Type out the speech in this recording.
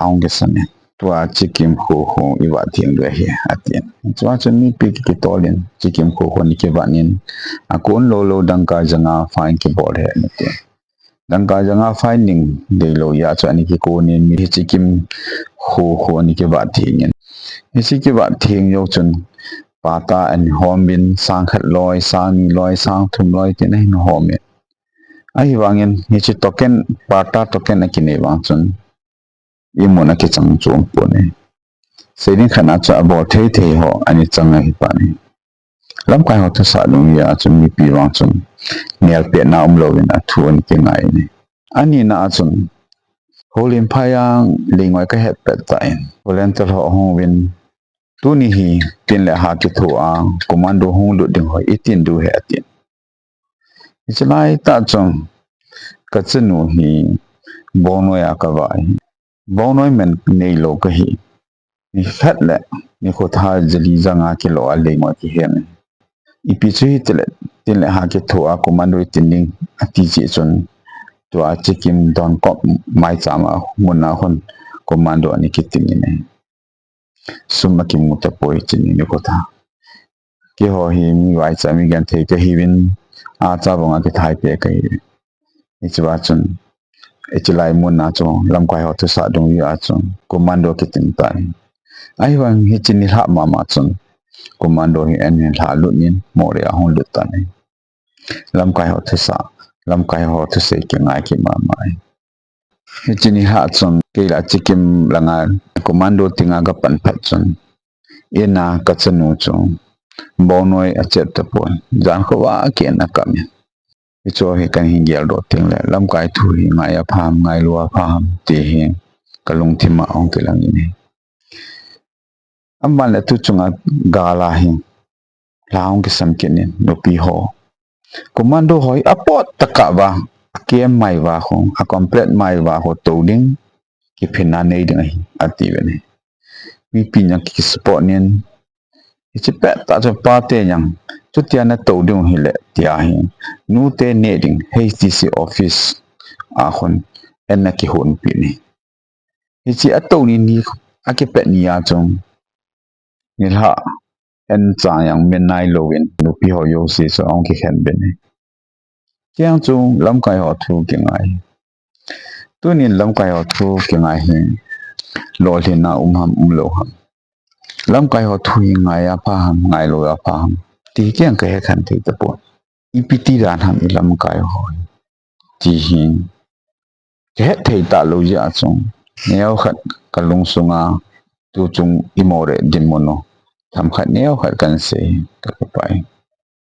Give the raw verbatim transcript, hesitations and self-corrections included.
ahung kisan in, tua Chikim khokho ivat theng diu ahi, atin. Chua chun mipi kikitol in Chikim khokho ana kivat in, akon lou lou dangka janga fine kibol ahi, atin. Dangka janga fine ding deilou jeh chun ana kikon in, mi hi Chikim khokho ana kivat theng in. Hiche kivat theng jou chun patta ana hom in, sang khat loi, sang ni loi, sang thum loi tin ahin hom in. Ahivangin hiche token, patta token akinei vang chun imun akichang chom pon ahi. Seiding khat a chu abol thei thei ho ana chang ahi pan ahi. Lamkai ho thusah dungjuia chun mipi vang chun nelpetna umlouvin athu ana kingai in ahi. Anina a chun, Houlimphai a leingoi kahet pet tan, volunteer ho ahung uvin, tuni hi tin le ha kitho a commando hung lut ding ho itin diu ahi, atin. Hiche laitah chun kachanu hi Bongnoi a kavah ahi. Bongnoi man neilou kahi. Nikhat le nikho tha jali janga kilo a leingoi kihen ahi. Ipi chu hitile, tin le ha kitho a commando itin ding ati jeh chun, tua Chikim donkop maicham a mun a khun commando ana kiting in ahi. Sum akimu tapoi, chuni nikho tha. Keiho hi mi vaicha, mi genthei kahiuvin, acha banga kithai peh kahiuvin. Hichea chun, hiche lai mun a chu lamkai ho thusah dungjuia chun commando kiting tan ahi. Ahivang hiche nilhah mama chun commando hi ana lhahlut in Moreh a hung lut tan ahi. Lamkai ho thusah, lamkai ho thusei kingai kit mama ahi. Hiche nilhah chun kei la Chikim langa commando tinga kapan phat chun, in a kachanu chu Bongnoi achet tapon, jan khovah a ken akam in. Hichu hi kahin geldoh tengle lamkai thu hi ngai apha ham, ngailou apha ham ti hi kalungthim a ahung kilang in ahi. Aban le tu chunga gal a hi lha hung kisam kit in, nupi ho, commando ho hi apot tah a va, akem mai uva khu, a complete mai uva khu tou ding, kiphinna nei ding ahi, atiuvin ahi. Mipi in jong kisupport in, hiche pettah chu pate jong, chutia natou ding u hile tia hi, nute neh ding H D C office a khun ana kihonpeh in ahi. Hiche atouni ni, akipet ni a chun, nilhah ancha jong min nailouvin nupi ho jouse chu ahung kikhen uvin ahi. Keiho chu lamkai ho thu kingai. Tunin lamkai ho thu kingai hi lolhinna um ham, umlou ham, lamkai ho thu hi ngai apha ham, ngailou apha ham ti hi kei jong kahet khen thei tapon. Ipi ti dan ham ilamkai ho hi ti hi kahet thei talou jeh a chun, neokhat kalungsunga tuchung i Moreh dinmun u themkhat neokhat kahin sei, kakipah e.